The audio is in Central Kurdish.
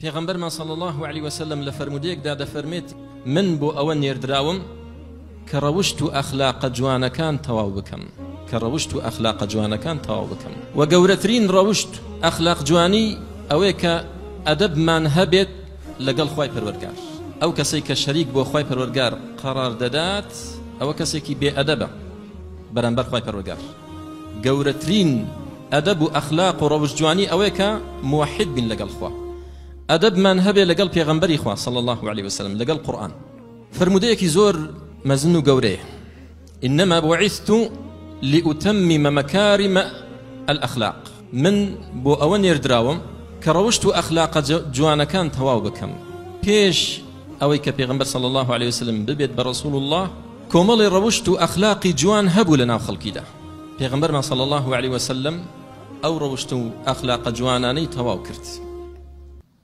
پێغەمبەرمان صلی اللە علیە وسلم لە فەرموودەیەکدا دەفەرمێت من بۆ ئەوە نێردراوم کە ڕەوشت و ئەخلاقە جوانەکان تەواو بکەم کە ڕەوشت و ئەخلاقە جوانەکان تەواو بکەم و گەورەترین ڕەوشت ئەخلاق جوانی ئەوەیە کە ئەدەبمان هەبێت لەگەڵ خوای پەروەردگار ئەو کەسەی کە شەریک بۆ خوای پەروەردگار قەرار دەدات ئەوە کەسێکی بێ ئەدەبە بەرامبەر خوای پەروەردگار گەورەترین ئەدەب و ئەخلاق و ڕەوشت جوانی ئەوەیە کە موحد بین لەگەڵ خوا ئەدەبمان هەبێ لەگەڵ پێغەمبەری خوا صلی الله علیه وسلم لەگەڵ قورئان فرموودەیەکی زۆر مەزن و گەورەیە إنما بعثت لأتمم مكارم الأخلاق من بۆ ئەوە نێردراوم کە ڕەوشت و ئەخلاقە جوانەکان تەواو بکەم پێش ئەوەی کە پێغەمبەر صلی الله علیه وسلم ببێت بە ڕسول الله کۆمەڵی ڕەوشت و ئەخلاقی جوان هەبوو لە ناو خەڵکیدا پێغەمبەرمان صلی اللە علیە وسلم ئەو ڕەوشت و ئەخلاقە جوانانەی تەواو کرد.